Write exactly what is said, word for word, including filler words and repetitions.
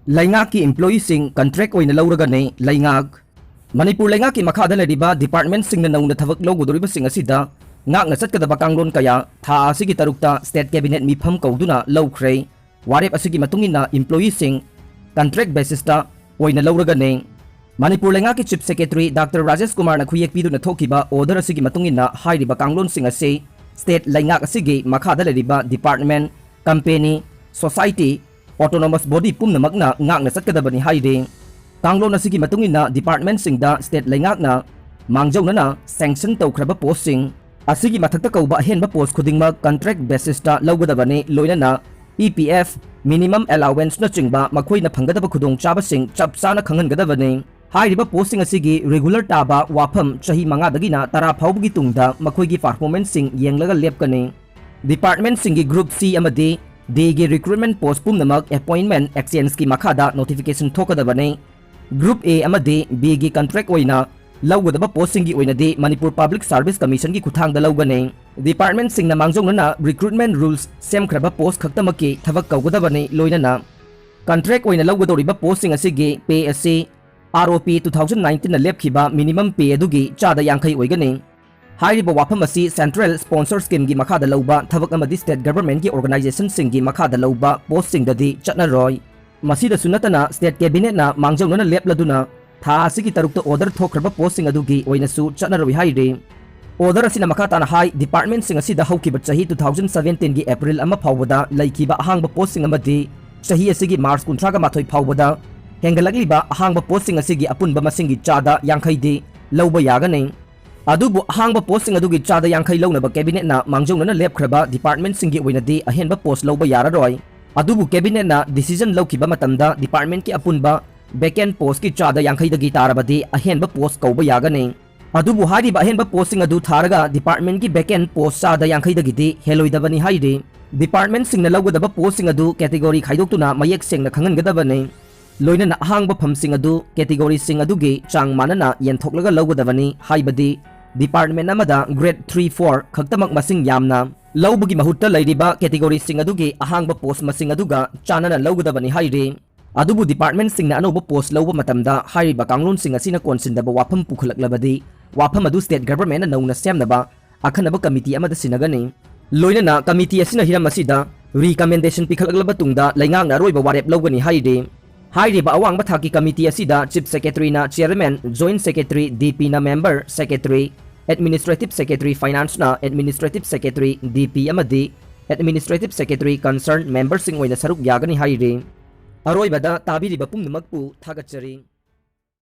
ꯂꯩꯉꯥꯛꯀꯤ employeeꯁꯤꯡ contract ꯑꯣꯏꯅ ꯂꯧꯔꯒꯅꯤ꯫ ꯂꯩꯉꯥꯛ ꯃꯅꯤꯄꯨꯔ ꯂꯩꯉꯥꯛꯀꯤ ꯃꯈꯥꯗ ꯂꯩꯔꯤꯕ departmentꯁꯤꯡꯅ ꯅꯧꯅ ꯊꯕꯛ ꯂꯧꯒꯗꯧꯔꯤꯕꯁꯤꯡ ꯑꯁꯤꯗ ꯉꯥꯛꯅ ꯆꯠꯀꯗꯕ ꯀꯥꯡꯂꯣꯟ ꯀꯌꯥ ꯊꯥ ꯑꯁꯤꯒꯤ ꯇꯔꯨꯛꯇ state cabinet ꯃꯤꯐꯝ ꯀꯧꯗꯨꯅ ꯂꯧꯈ꯭ꯔꯦ꯫ ꯋꯥꯔꯦꯞ ꯑꯁꯤꯒꯤ ꯃꯇꯨꯡ ꯏꯟꯅ employeeꯁꯤꯡ contract basisꯇ ꯑꯣꯏꯅ ꯂꯧꯔꯒꯅꯤ꯫ ꯃꯅꯤꯄꯨꯔ ꯂꯩꯉꯥꯛꯀꯤ Chief Secretary Doctor ꯔꯥꯖꯦꯁ ꯀꯨꯃꯥꯔꯅ ꯈꯨꯌꯦꯛ ꯄꯤꯗꯨꯅ ꯊꯣꯛꯈꯤꯕ order ꯑꯁꯤꯒꯤ ꯃꯇꯨꯡ ꯏꯟꯅ ꯍꯥꯏꯔꯤꯕ ꯀꯥꯡꯂꯣꯟꯁꯤꯡ ꯑꯁꯤ state ꯂꯩꯉꯥꯛ ꯑꯁꯤꯒꯤ ꯃꯈꯥꯗ ꯂꯩꯔꯤꯕ department, company, society, autonomous body ꯄꯨꯝꯅꯃꯛꯅ ꯉꯥꯛꯅ ꯆꯠꯀꯗꯕꯅꯤ ꯍꯥꯏꯔꯤ꯫ ꯀꯥꯡꯂꯣꯟ ꯑꯁꯤꯒꯤ ꯃꯇꯨꯡ ꯏꯟꯅ departmentꯁꯤꯡꯗ state ꯂꯩꯉꯥꯛꯅ ꯃꯥꯡꯖꯧꯅꯅ sanction ꯇꯧꯈ꯭ꯔꯕ postꯁꯤꯡ ꯑꯁꯤꯒꯤ ꯃꯊꯛꯇ ꯀꯧꯕ ꯑꯍꯦꯟꯕ post ꯈꯨꯗꯤꯡꯃꯛ contract basisꯇ ꯂꯧꯒꯗꯕꯅꯤ, ꯂꯣꯏꯅꯅ E P F, minimum allowanceꯅꯆꯤꯡꯕ ꯃꯈꯣꯏꯅ ꯐꯪꯒꯗꯕ ꯈꯨꯗꯣꯡꯆꯥꯕꯁꯤꯡ ꯆꯞ ꯆꯥꯅ ꯈꯪꯍꯟꯒꯗꯕꯅꯤ꯫ ꯍꯥꯏꯔꯤꯕ postꯁꯤꯡ ꯑꯁꯤꯒꯤ regular ꯇꯥꯕ ꯋꯥꯐꯝ ꯆꯍꯤ ꯃꯉꯥꯗꯒꯤꯅ ꯇꯔꯥ ꯐꯥꯎꯕꯒꯤ ꯇꯨꯡꯗ ꯃꯈꯣꯏꯒꯤ performanceꯁꯤꯡ ꯌꯦꯡꯂꯒ ꯂꯦꯞꯀꯅꯤ꯫ Departmentꯁꯤꯡꯒꯤ Group C ꯑꯃꯗꯤ Dꯒꯤ recruitment post ꯄꯨꯝꯅꯃꯛ appointment exchangeꯀꯤ ꯃꯈꯥꯗ notification ꯊꯣꯛꯀꯗꯕꯅꯤ꯫ Group A ꯑꯃꯗꯤ Bꯒꯤ contract ꯑꯣꯏꯅ ꯂꯧꯒꯗꯕ postꯁꯤꯡꯒꯤ ꯑꯣꯏꯅꯗꯤ Manipur Public Service Commissionꯒꯤ ꯈꯨꯠꯊꯥꯡꯗ ꯂꯧꯒꯅꯤ꯫ Departmentꯁꯤꯡꯅ ꯃꯥꯡꯖꯧꯅꯅ recruitment rules ꯁꯦꯝꯈ꯭ꯔꯕ post ꯈꯛꯇꯃꯛꯀꯤ ꯊꯕꯛ ꯀꯧꯒꯗꯕꯅꯤ, ꯂꯣꯏꯅꯅ contract ꯑꯣꯏꯅ ꯂꯧꯒꯗꯧꯔꯤꯕ postꯁꯤꯡ ꯑꯁꯤꯒꯤ pay ꯑꯁꯤ R O P two thousand nineteenꯅ ꯂꯦꯞꯈꯤꯕ minimum pay ꯑꯗꯨꯒꯤ ꯆꯥꯗ ꯌꯥꯡꯈꯩ ꯑꯣꯏꯒꯅꯤ꯫ ꯍꯥꯏꯔꯤꯕ ꯋꯥꯐꯝ ꯑꯁꯤ central sponsor schemeꯒꯤ ꯃꯈꯥꯗ ꯂꯧꯕ ꯊꯕꯛ ꯑꯃꯗꯤ state governmentꯀꯤ organizationꯁꯤꯡꯒꯤ ꯃꯈꯥꯗ ꯂꯧꯕ postꯁꯤꯡꯗꯗꯤ ꯆꯠꯅꯔꯣꯏ꯫ ꯃꯁꯤꯗꯁꯨ ꯅꯠꯇꯅ state cabinetꯅ ꯃꯥꯡꯖꯧꯅꯅ ꯂꯦꯞꯂꯗꯨꯅ ꯊꯥ ꯑꯁꯤꯒꯤ ꯇꯔꯨꯛꯇ order ꯊꯣꯛꯈ꯭ꯔꯕ postꯁꯤꯡ ꯑꯗꯨꯒꯤ ꯑꯣꯏꯅꯁꯨ ꯆꯠꯅꯔꯣꯏ ꯍꯥꯏꯔꯤ꯫ Order ꯑꯁꯤꯅ ꯃꯈꯥ ꯇꯥꯅ ꯍꯥꯏ, departmentꯁꯤꯡ ꯑꯁꯤꯗ ꯍꯧꯈꯤꯕ ꯆꯍꯤ two thousand seventeenꯒꯤ April ꯑꯃ ꯐꯥꯎꯕꯗ ꯂꯩꯈꯤꯕ ꯑꯍꯥꯡꯕ postꯁꯤꯡ ꯑꯃꯗꯤ ꯆꯍꯤ ꯑꯁꯤꯒꯤ March ꯀꯨꯟꯊ꯭ꯔꯥꯒ ꯃꯥꯊꯣꯏ ꯐꯥꯎꯕꯗ ꯍꯦꯟꯒꯠꯂꯛꯂꯤꯕ ꯑꯍꯥꯡꯕ postꯁꯤꯡ ꯑꯁꯤꯒꯤ ꯑꯄꯨꯟꯕ ꯃꯁꯤꯡꯒꯤ ꯆꯥꯗ ꯌꯥꯡꯈꯩꯗꯤ ꯂꯧꯕ ꯌꯥꯒꯅꯤ꯫ ꯑꯗꯨꯕꯨ ꯑꯍꯥꯡꯕ postꯁꯤꯡ ꯑꯗꯨꯒꯤ ꯆꯥꯗ ꯌꯥꯡꯈꯩ ꯂꯧꯅꯕ cabinetꯅ ꯃꯥꯡꯖꯧꯅꯅ ꯂꯦꯞꯈ꯭ꯔꯕ departmentꯁꯤꯡꯒꯤ ꯑꯣꯏꯅꯗꯤ ꯑꯍꯦꯟꯕ post ꯂꯧꯕ ꯌꯥꯔꯔꯣꯏ꯫ ꯑꯗꯨꯕꯨ cabinetꯅ decision ꯂꯧꯈꯤꯕ ꯃꯇꯝꯗ departmentꯀꯤ ꯑꯄꯨꯟꯕ vacant postꯀꯤ ꯆꯥꯗ ꯌꯥꯡꯈꯩꯗꯒꯤ ꯇꯥꯔꯕꯗꯤ ꯑꯍꯦꯟꯕ post ꯀꯧꯕ ꯌꯥꯒꯅꯤ꯫ ꯑꯗꯨꯕꯨ ꯍꯥꯏꯔꯤꯕ ꯑꯍꯦꯟꯕ postꯁꯤꯡ ꯑꯗꯨ ꯊꯥꯔꯒ departmentꯀꯤ vacant post ꯆꯥꯗ ꯌꯥꯡꯈꯩꯗꯒꯤꯗꯤ ꯍꯦꯜꯂꯣꯏꯗꯕꯅꯤ ꯍꯥꯏꯔꯤ꯫ Departmentꯁꯤꯡꯅ ꯂꯧꯒꯗꯕ postꯁꯤꯡ ꯑꯗꯨ category ꯈꯥꯏꯗꯣꯛꯇꯨꯅ ꯃꯌꯦꯛ ꯁꯦꯡꯅ ꯈꯪꯍꯟꯒꯗꯕꯅꯤ꯫ ꯂꯣꯏꯅꯅ ꯑꯍꯥꯡꯕ ꯐꯝꯁꯤꯡ ꯑꯗꯨ categoryꯁꯤꯡ ꯑꯗꯨꯒꯤ ꯆꯥꯡ ꯃꯥꯟꯅꯅ ꯌꯦꯟꯊꯣꯛꯂꯒ ꯂꯧꯒꯗꯕꯅꯤ, ꯍꯥꯏꯕꯗꯤ department ꯑꯃꯗ grade three, four ꯈꯛꯇꯃꯛ ꯃꯁꯤꯡ ꯌꯥꯝꯅ ꯂꯧꯕꯒꯤ ꯃꯍꯨꯠꯇ ꯂꯩꯔꯤꯕ categoryꯁꯤꯡ ꯑꯗꯨꯒꯤ ꯑꯍꯥꯡꯕ post ꯃꯁꯤꯡ ꯑꯗꯨꯒ ꯆꯥꯟꯅꯅ ꯂꯧꯒꯗꯕꯅꯤ ꯍꯥꯏꯔꯤ꯫ ꯑꯗꯨꯕꯨ departmentꯁꯤꯡꯅ ꯑꯅꯧꯕ post ꯂꯧꯕ ꯃꯇꯝꯗ ꯍꯥꯏꯔꯤꯕ ꯀꯥꯡꯂꯣꯟꯁꯤꯡ ꯑꯁꯤꯅ ꯀꯣꯟꯁꯤꯟꯗꯕ ꯋꯥꯐꯝ ꯄꯨꯈꯠꯂꯛꯂꯕꯗꯤ, ꯋꯥꯐꯝ ꯑꯗꯨ state governmentꯅ ꯅꯧꯅ ꯁꯦꯝꯅꯕ ꯑꯈꯟꯅꯕ committee ꯑꯃꯗ ꯁꯤꯟꯅꯒꯅꯤ꯫ ꯂꯣꯏꯅꯅ committee ꯑꯁꯤꯅ ꯍꯤꯔꯝ ꯑꯁꯤꯗ recommendation ꯄꯤꯈꯠꯂꯛꯂꯕ ꯇꯨꯡꯗ ꯂꯩꯉꯥꯛꯅ ꯑꯔꯣꯏꯕ ꯋꯥꯔꯦꯞ ꯂꯧꯒꯅꯤ ꯍꯥꯏꯔꯤ꯫ ꯍꯥꯏꯔꯤꯕ ꯑꯋꯥꯡꯕ ꯊꯥꯛꯀꯤ committee ꯑꯁꯤꯗ Chief Secretaryꯅ chairman, Joint Secretary DPꯅ member, Secretary, Administrative Secretary Financeꯅ Administrative Secretary DP ꯑꯃꯗꯤ Administrative Secretary concerned memberꯁꯤꯡ ꯑꯣꯏꯅ ꯁꯔꯨꯛ ꯌꯥꯒꯅꯤ ꯍꯥꯏꯔꯤ꯫ ꯑꯔꯣꯏꯕꯗ ꯇꯥꯕꯤꯔꯤꯕ ꯄꯨꯝꯅꯃꯛꯄꯨ ꯊꯥꯒꯠꯆꯔꯤ꯫